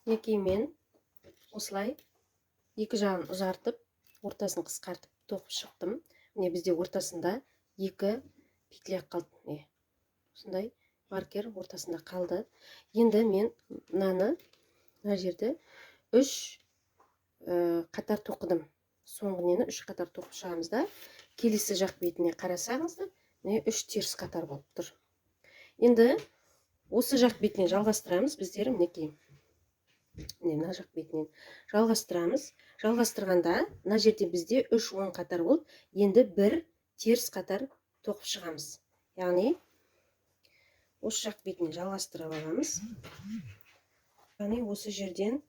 Мінекей, мен осылай екі жағын ұзартып, ортасын қысқартып тоқып шықтым. Міне, бізде ортасында екі петля қалды. Міне, осындай маркер ортасында қалды. Енді мен мынаны, мына жерді 3 қатар тоқыдым. Соңғы нені 3 қатар тоқып шығамыз да, келесі жақ бетіне қарасаңыздар, міне 3 теріс қатар болып тұр. Енді осы жақ бетінен жалғастырамыз біздер, мінекей. Міне, мына жақ бетінен жалғастырамыз. Жалғастырғанда мына жерде бізде 3 оң қатар болды. Енді 1 теріс қатар тоқып шығамыз. Яғни осы жақ бетінен жалғастырып аламыз. Яғни осы жерден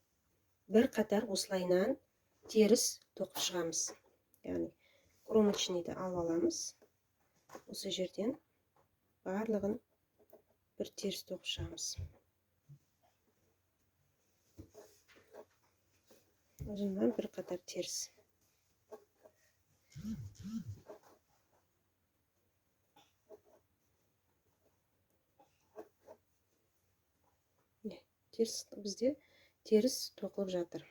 бір қатар осылайынан теріс тоқып шығамыз. Яғни кромочныйды алып аламыз. Осы жерден барлығын бір теріс тоқып шығамыз. Ұзыннан бір қатар теріс. Міне, теріс бізде теріс тоқылып жатыр.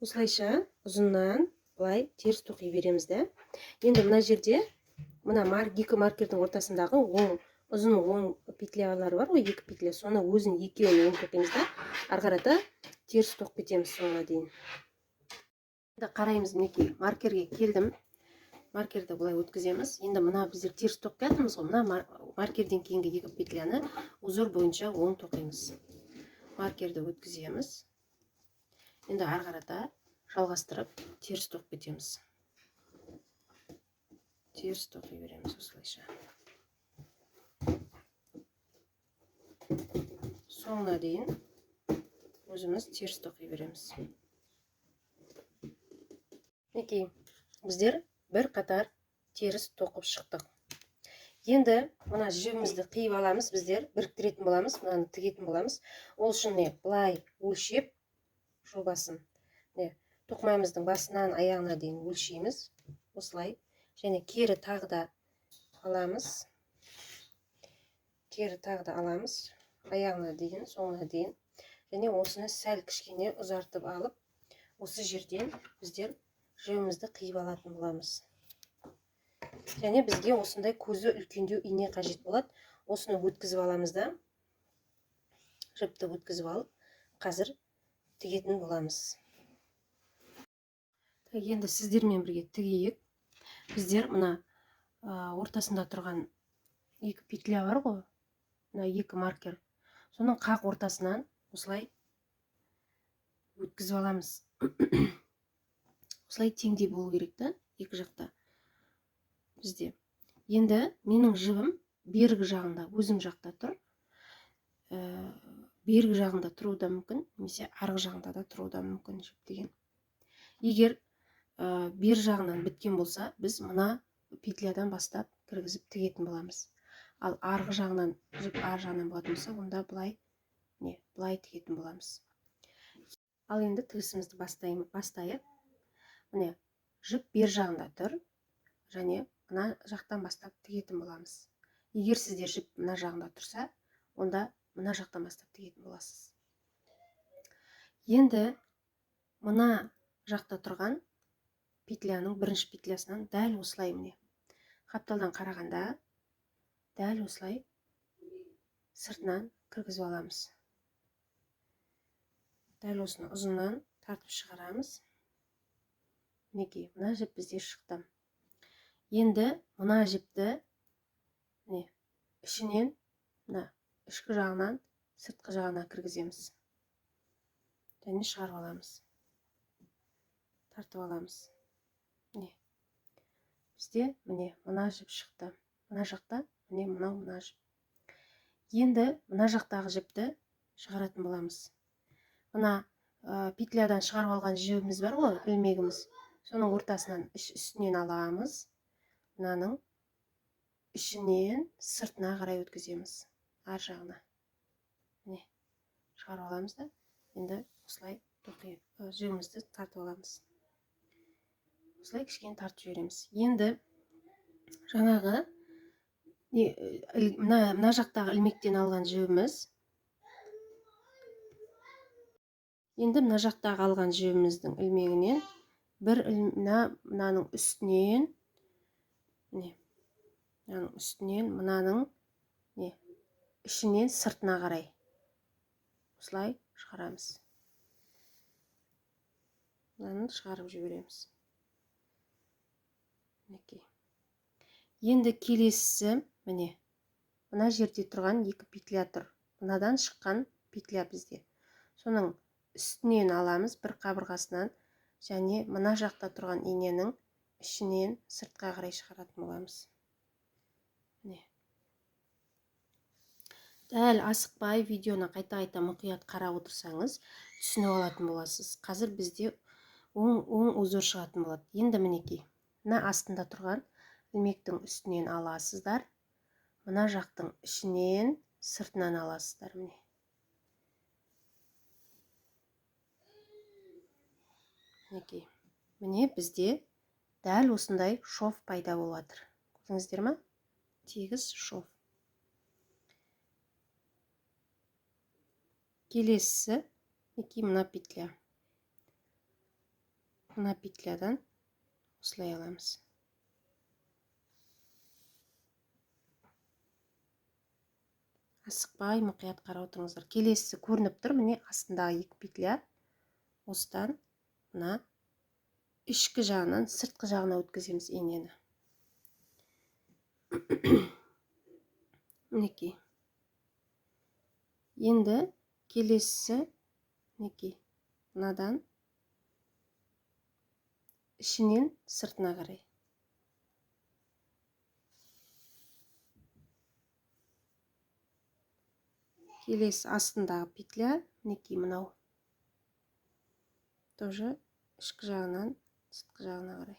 Осылайша ұзыннан былай теріс тоқи береміз да. Енді мына жерде мына екі маркердің ортасындағы оң, ұзын оң петлялар бар ғой, екі петля, соны өзін екеуін оң тоқимыз да, ары қарата теріс тоқып кетеміз соңына дейін. Енді қараймыз, мінекей маркерге келдім. Маркерді былай өткіземіз. Енді мына біздер теріс тоқып келатырмыз ғой, мына маркерден кейінгі екі петляны узор бойынша оң тоқимыз. Маркерді өткіземіз. Енді ары қарата жалғастырып теріс тоқып кетеміз. Теріс тоқи береміз осылайша. Соңына дейін өзіміз теріс тоқи береміз. Мінекей, біздер бір қатар теріс тоқып шықтық. Енді мына жібімізді қиып аламыз, біздер біріктіретін боламыз, мынаны тігетін боламыз. Ол үшін міне былай өлшеп жобасын, міне тоқымамыздың басынан аяғына дейін өлшейміз осылай. Және кері тағы да аламыз, кері тағы да аламыз аяғына дейін, соңына дейін. Және осыны сәл кішкене ұзартып алып, осы жерден біздер жібімізді қиып алатын боламыз. Және бізге осындай көзі үлкендеу ине қажет болады. Осыны өткізіп аламыз да, жіпті өткізіп алып, қазір тігетін боламыз. Енді сіздермен бірге тігейік. Біздер мына, ортасында тұрған екі петля бар ғой, мына екі маркер, соның қақ ортасынан осылай өткізіп аламыз. Осылай теңдей болу керек та, екі жақта бізде. Енді менің жібім бергі жағында, өзім жақта тұр. Бергі жағында тұруы да мүмкін, немесе арғы жағында да тұруы да мүмкін жіп деген. Егер бер жағынан біткен болса, біз мына петлядан бастап кіргізіп тігетін боламыз. Ал арғы жағынан, жіп ар жағынан болатын болса, онда былай, не, былай тігетін боламыз. Ал енді тігісімізді бастайық. Міне, жіп бер жағында тұр, және мына жақтан бастап тігетін боламыз. Егер сізде жіп мына жағында тұрса, онда мына жақтан бастап тігетін боласыз. Енді мына жақта тұрған петляның бірінші петлясынан дәл осылай, міне, қапталдан қарағанда дәл осылай сыртынан кіргізіп аламыз. Дәл осыны ұзыннан тартып шығарамыз. Мінекей, мына жіп бізде шықты. Енді мына жіпті, міне, ішінен, мына ішкі жағынан сыртқы жағына кіргіземіз. Және шығарып аламыз. Тартып аламыз. Міне. Бізде міне мына жіп шықты. Мына жақта міне мынау мына жіп. Енді мына жақтағы жіпті шығаратын боламыз. Мына петлядан шығарып алған жібіміз бар ғой, ілмегіміз. Соның ортасынан үстінен аламыз. Мынаның ішінен сыртына қарай өткіземіз. Ар жағына. Міне, шығарып аламыз да, енді осылай тоқи, жібімізді тартып аламыз. Осылай кішкене тартып жібереміз. Енді жаңағы мына жақтағы ілмектен алған жібіміз. Енді мына жақтағы алған жібіміздің ілмегінен бір мынаның үстінен, міне, мынаның үстінен, мынаның не, ішінен сыртына қарай осылай шығарамыз. Мынаны шығарып жібереміз. Мінекей. Енді келесісі, міне, мына жерде тұрған екі петля тұр. Мынадан шыққан петля бізде. Соның үстінен аламыз бір қабырғасынан және мына жақта тұрған иненің ішінен сыртқа қарай шығаратын боламыз. Міне. Дәл асықпай видеоны қайта-қайта мұқият қарап отырсаңыз, түсініп алатын боласыз. Қазір бізде оң узор шығатын болады. Енді мінекей, мына астында тұрған ілмектің үстінен аласыздар. Мына жақтың ішінен сыртынан аласыздар. Міне. Мінекей. Міне бізде дәл осындай шов пайда болып жатыр. Көрдіңіздер ме? Тегіс шов. Келесісі, мінекей мына петля. Мына петлядан осылай аламыз. Асықпай мұқият қарап отырыңыздар. Келесісі көрініп тұр, міне астындағы екі петля. Осыдан мына ішкі жағынан сыртқы жағына өткіземіз инені. Мінекей. Енді келесісі, мінекей, мынадан ішінен сыртына қарай. Келесі астындағы петля, мінекей мынау. Тоже ішкі жағынан сыртқы жағына қарай.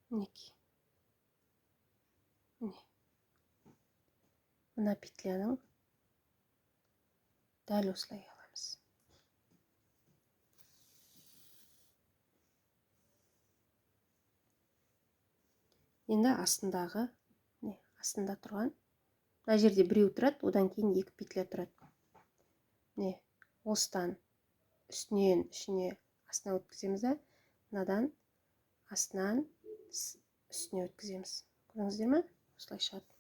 Мінекей. Міне. Мына петляның дәл осылай аламыз. Енді астындағы, міне, астында тұрған, мына жерде біреу тұрады, одан кейін екі петля тұрады. Міне, осыдан үстінен ішіне астына өткіземіз да, мынадан астынан үстіне өткіземіз. Көрдіңіздер ме? Осылай шығады.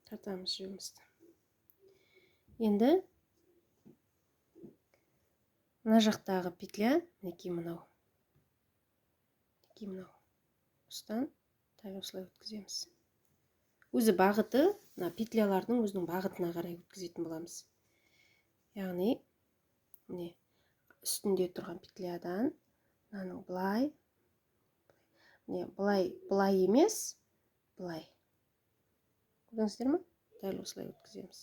Тартамыз жібімізді. Енді мына жақтағы петля, мінекей мынау. Мінекей мынау. Осыдан дәл осылай өткіземіз. Өзі бағыты, мына петлялардың өзінің бағытына қарай өткізетін боламыз. Яғни, міне, үстінде тұрған петлядан мынаның былай, міне, былай, былай емес, былай. Көрдіңіздер ме? Дәл осылай өткіземіз.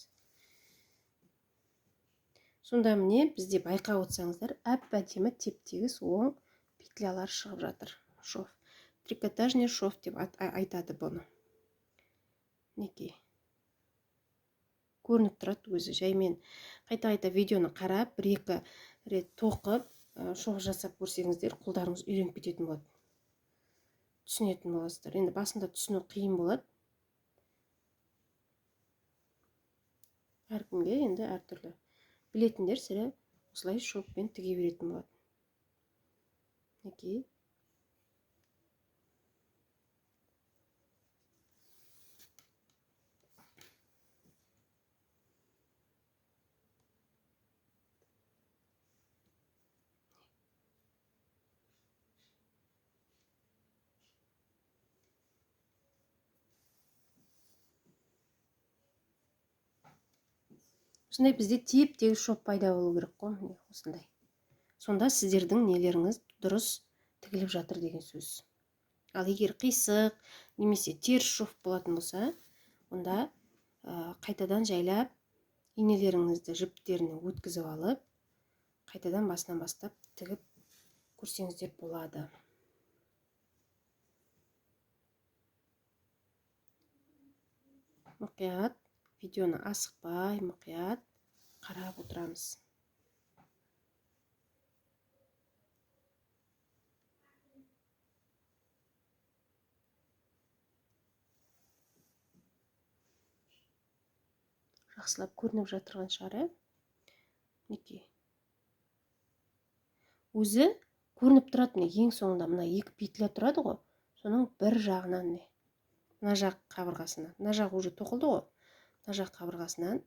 Сонда міне бізде байқап отырсаңыздар, әп-әдемі теп-тегіс оң петлялар шығып жатыр. Шов. Трикотажный шов деп айтады бұны. Мінекей. Көрініп тұрады өзі. Жаймен қайта-қайта видеоны қарап, бір-екі рет тоқып, шов жасап көрсеңіздер, қолдарыңыз үйреніп кететін болады. Түсінетін боласыздар. Енді басында түсіну қиын болады. Әркімге енді әртүрлі. Білетіндер сірә осылай шовпен тіге беретін болады. Мінекей. Осындай бізде теп-тегіс шоп пайда болу керек қой, міне осындай. Сонда сіздердің нелеріңіз дұрыс тігіліп жатыр деген сөз. Ал егер қисық немесе теріс шоп болатын болса, онда қайтадан жайлап инелеріңізді жіптеріне өткізіп алып, қайтадан басынан бастап тігіп көрсеңіздер болады. Мұқият Видеоны асықпай, мұқият қарап отырамыз. Жақсылап көрініп жатырған шығар, ә? Мінекей. Өзі көрініп тұрады, міне, ең соңында мына екі петля тұрады ғой, соның бір жағынан міне, мына жақ қабырғасынан, мына жақ уже тоқылды ғой, мына жақ қабырғасынан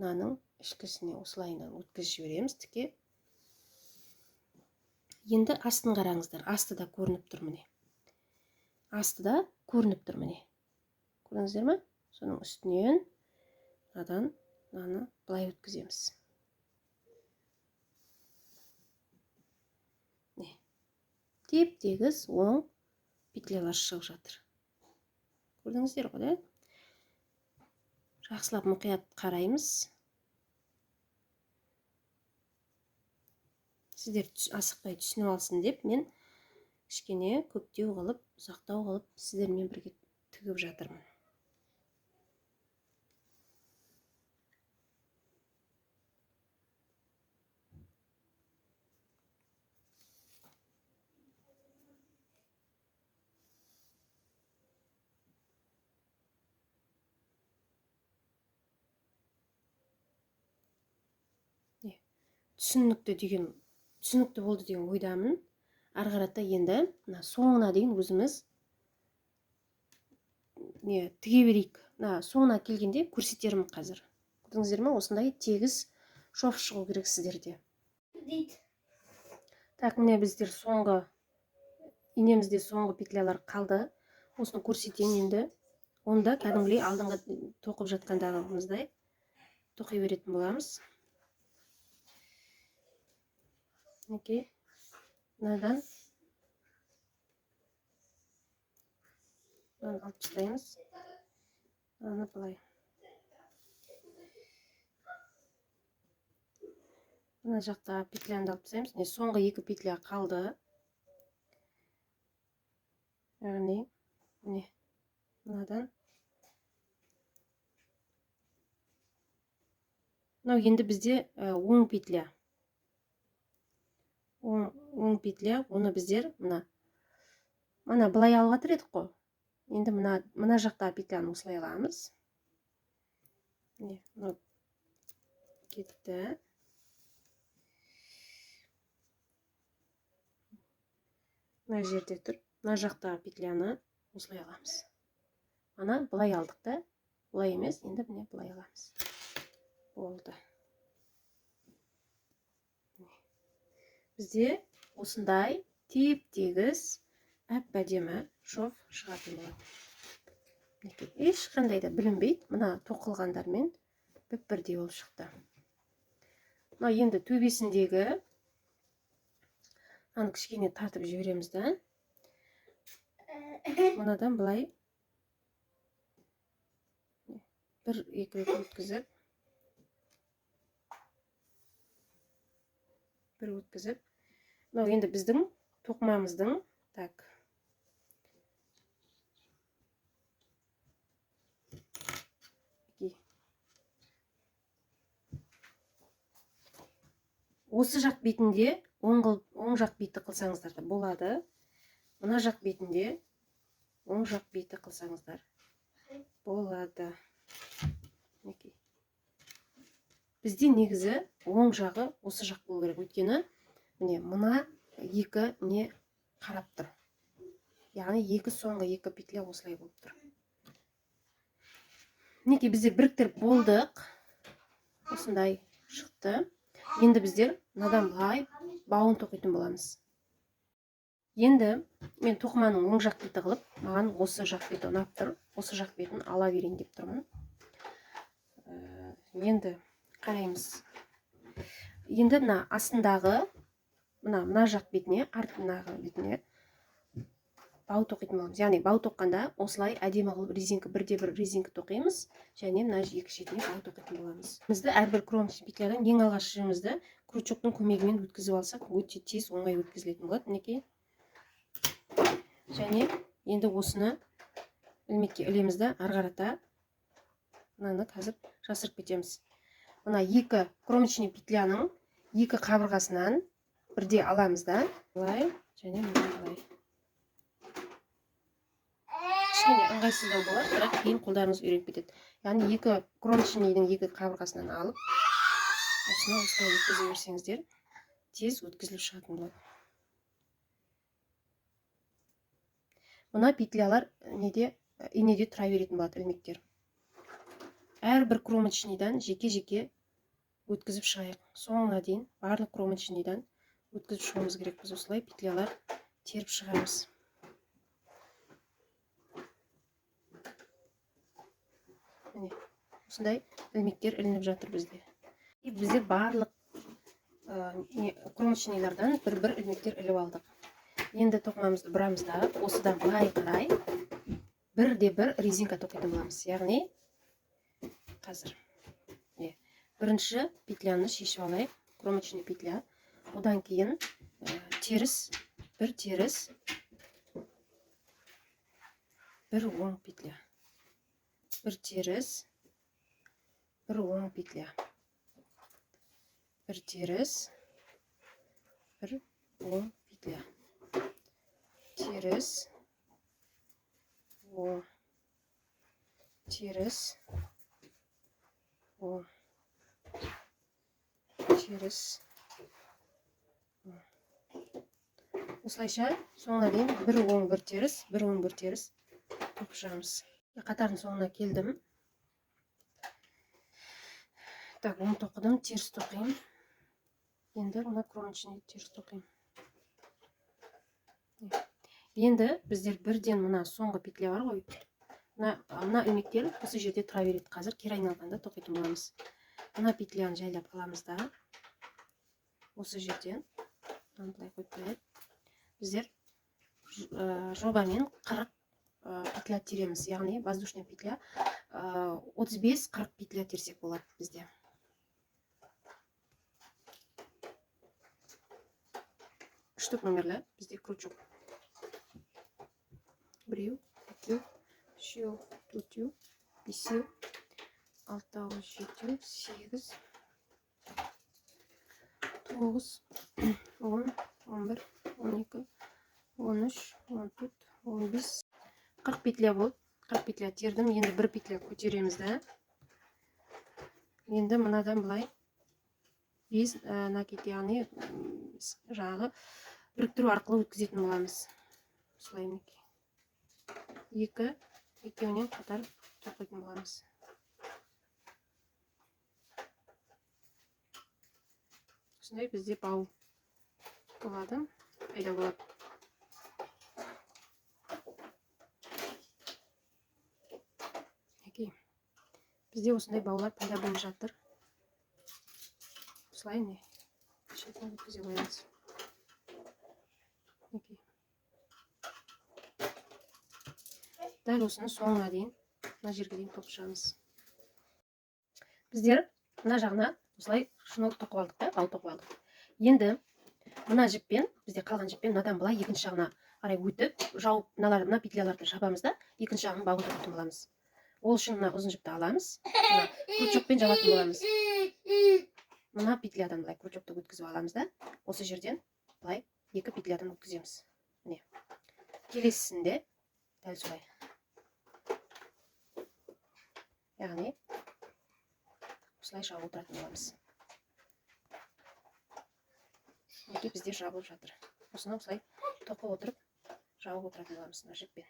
мынаның ішкісіне осылайынан өткізіп жібереміз тіке. Енді астын қараңыздар, асты да көрініп тұр міне. Асты да көрініп тұр міне. Көрдіңіздер ме? Соның үстінен мынадан мынаны былай өткіземіз. Міне. Теп-тегіс оң петлялар шығып жатыр. Көрдіңіздер ғой, да? Жақсылап мұқият қараймыз. Сіздер асықпай түсініп алсын деп мен кішкене көптеу қылып, ұзақтау қылып сіздермен бірге тігіп жатырмын. Түсінікті деген, түсінікті болды деген ойдамын. Ары қарата енді мына соңына дейін өзіміз не тіге берейік. Мына соңына келгенде көрсетермін қазір. Көрдіңіздер ме? Осындай тегіс шов шығу керек сіздерде. Так, міне біздер соңғы инемізде соңғы петлялар қалды. Осыны көрсетейін енді. Онда кәдімгідей алдыңғы тоқып жатқандағымыздай тоқи беретін боламыз. Мінекей, мынадан мынаны алып тастаймыз. Мынаны былай. Мына жақта петляны алып тастаймыз. Міне соңғы екі петля қалды. Яғни міне мынадан. Мынау енді бізде оң петля. Оң петля, оны біздер мына былай алып жатыр едік қой. Енді мына жақтағы петляны осылай аламыз. Міне, мынау кетті. Мына жерде тұр. Мына жақтағы петляны осылай аламыз. Ана былай алдық та, былай емес, енді міне былай аламыз. Болды. Бізде осындай теп-тегіс әп-әдемі шов шығатын болады. Мінекей, ешқандай да білінбейді. Мына тоқылғандармен бүп-бірдей болып шықты. Мына енді төбесіндегі мынаны кішкене тартып жібереміз да. Мынадан былай бір екі рет өткізіп, бір өткізіп. Мынау енді біздің тоқымамыздың, так. Осы жақ бетінде оң жақ беті қылсаңыздар да болады. Мына жақ бетінде оң жақ беті қылсаңыздар болады. Мінекей. Бізде негізі оң жағы осы жақ болу керек. Өйткені міне мына екі не қарап тұр. Яғни соңғы екі петля осылай болып тұр. Мінекей біздер біріктіріп болдық. Осындай шықты. Енді біздер мынадан былай бауын тоқитын боламыз. Енді мен тоқыманың оң жақ беті қылып, маған осы жақ беті ұнап тұр. Осы жақ бетін ала берейін деп тұрмын. Енді қараймыз. Енді мына астындағы, мына жақ бетіне, артындағы бетіне бау тоқитын боламыз. Яғни бау тоққанда осылай әдемі қылып резинка, бірде бір резинка тоқимыз және мына екі шетіне бау тоқитын боламыз. Бізді әрбір кромочный петлядан ең алғаш жібімізді крючоктың көмегімен өткізіп алсақ, өте тез оңай өткізілетін болады. Мінекей. Және енді осыны ілмекке ілеміз да, ары қарата Мынаны қазір жасырып кетеміз. Мына екі кромочный петляның екі қабырғасынан бірде аламыз да, былай және мына былай. Кішкене ыңғайсыздау болады, бірақ кейін қолдарыңыз үйреніп кетеді. Яғни екі кромочныйдың екі қабырғасынан алып, осыны осылай өткізе берсеңіздер, тез өткізіліп шығатын болады. Мына петлялар инеде тұра беретін болады ілмектер. Әрбір кромочныйдан жеке-жеке өткізіп шығайық. Соңына дейін барлық кромочныйдан өткізіп шығуымыз керек. Біз осылай петлялар теріп шығамыз. Міне, осындай ілмектер ілініп жатыр бізде. И бізде барлық кромочныйлардан бір-бір ілмектер іліп алдық. Енді тоқымамызды бұрамыз да, осыдан былай қарай бірде бір резинка тоқитын боламыз. Яғни қазір бірінші петляны шешіп алайық, кромочный петля. Одан кейін теріс, бір теріс, бір оң петля, бір теріс, бір оң петля, бір теріс, бір оң петля, теріс, оң, теріс, оң, теріс, оң. Осылайша соңына дейін бір оң, бір теріс, бір оң, бір теріс тоқып шығамыз. Қатардың соңына келдім. Так, оң тоқыдым, теріс тоқимын. Енді мына кромочный теріс тоқимын. Енді біздер бірден мына соңғы петля бар ғой. Мына ілмектер осы жерде тұра береді. Қазір кері айналғанда тоқитын боламыз. Мына петляны жайлап аламыз да, осы жерден мынаны былай қойып қояйық. Біздер жобамен 40 петля тереміз, яғни воздушный петля, 35-40 петля терсек болады бізде. Үштік номерлі бізде крючок. Біреу, екеу, үшеу, төртеу, бесеу, алтау, жетеу, сегіз, тоғыз, он, он бір, он екі, он үш, он төрт, он бес, 40 петля болды. 40 петля тердім. Енді бір петля көтереміз да. Енді мынадан былай 5 накид, яғни, жаңағы біріктіру арқылы өткізетін боламыз. Осылай мінекей. Екі, екеуінен қатар тоқитын боламыз. Осындай бізде бау болады, пайда болады. Мінекей. Бізде осындай баулар пайда болып жатыр. Осылай міне шетін өткізе қоямыз. Мінекей. Дәл осыны соңына дейін, мына жерге дейін тоқып шығамыз. Біздер мына жағына осылай шнур тоқып алдық та, бау тоқып алдық. Енді мына жіппен, бізде қалған жіппен мынадан былай екінші жағына қарай өтіп, жауып, мына петляларды жабамыз да, екінші жағының бауын тоқитын боламыз. Ол үшін мына ұзын жіпті аламыз, мына крючокпен жабатын боламыз. Мына петлядан былай крючокты өткізіп аламыз да, осы жерден былай екі петлядан өткіземіз. Міне. Келесісінде дәл солай. Яғни осылай жабып отыратын боламыз. Мінекей бізде жабылып жатыр. Осыны осылай тоқып отырып жауып отыратын боламыз мына жіппен.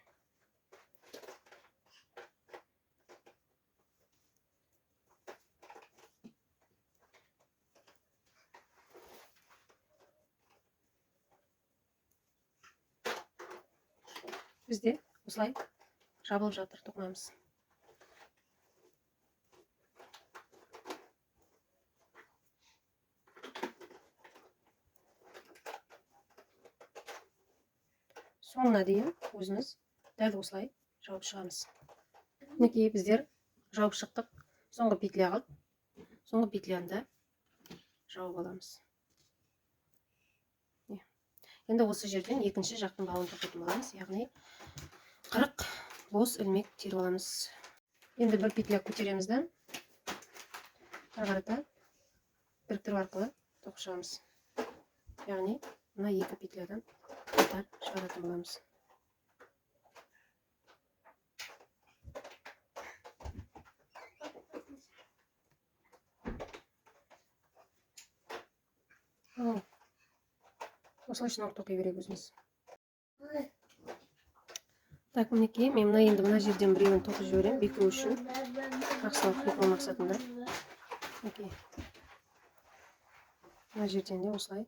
Бізде осылай жабылып жатыр тоқымамыз. Соңына дейін өзіміз дәл осылай жауып шығамыз. Мінекей біздер жауып шықтық. Соңғы петля қалды. Соңғы петляны да жауып аламыз. Міне. Енді осы жерден екінші жақтың бауын тоқитын боламыз. Яғни 40 бос ілмек теріп аламыз. Енді бір петля көтереміз да, ары қарата біріктіру арқылы тоқып шығамыз. Яғни мына екі петлядан қатар шығаратын боламыз. Осылай шнур тоқи берейік өзіміз. Так, мінекей, мен мына енді мына жерден біреуін тоқып жіберемін, беку үшін, жақсылап беку мақсатында. Мінекей. Мына жерден де осылай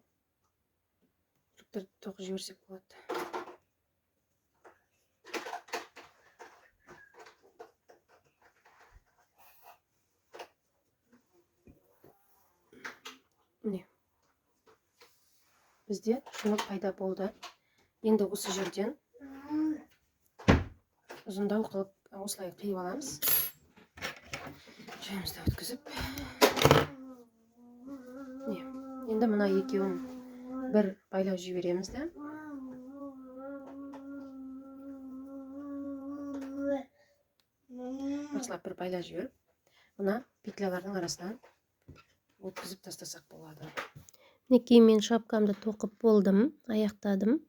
біріктіріп тоқып жіберсек болады. Міне. Бізде шнур пайда болды. Енді осы жерден ұзындау қылып осылай қиып аламыз. Жайымызды өткізіп. Міне. Енді мына екеуін бір байлап жібереміз де. Жақсылап бір байлап жіберіп, мына петлялардың арасынан өткізіп тастасақ болады. Мінекей, мен шапкамды тоқып болдым, аяқтадым.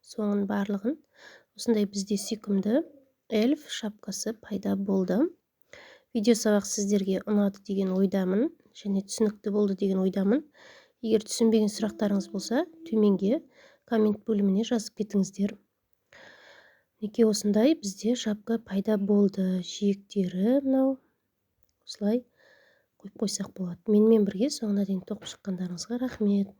Соңын барлығын. Осындай бізде сүйкімді эльф шапкасы пайда болды. Видео сабақ сіздерге ұнады деген ойдамын және түсінікті болды деген ойдамын. Егер түсінбеген сұрақтарыңыз болса, төменге коммент бөліміне жазып кетіңіздер. Мінекей, осындай бізде шапка пайда болды. Жиектері мынау осылай қойып қойсақ болады. Менімен бірге соңына дейін тоқып шыққандарыңызға рахмет.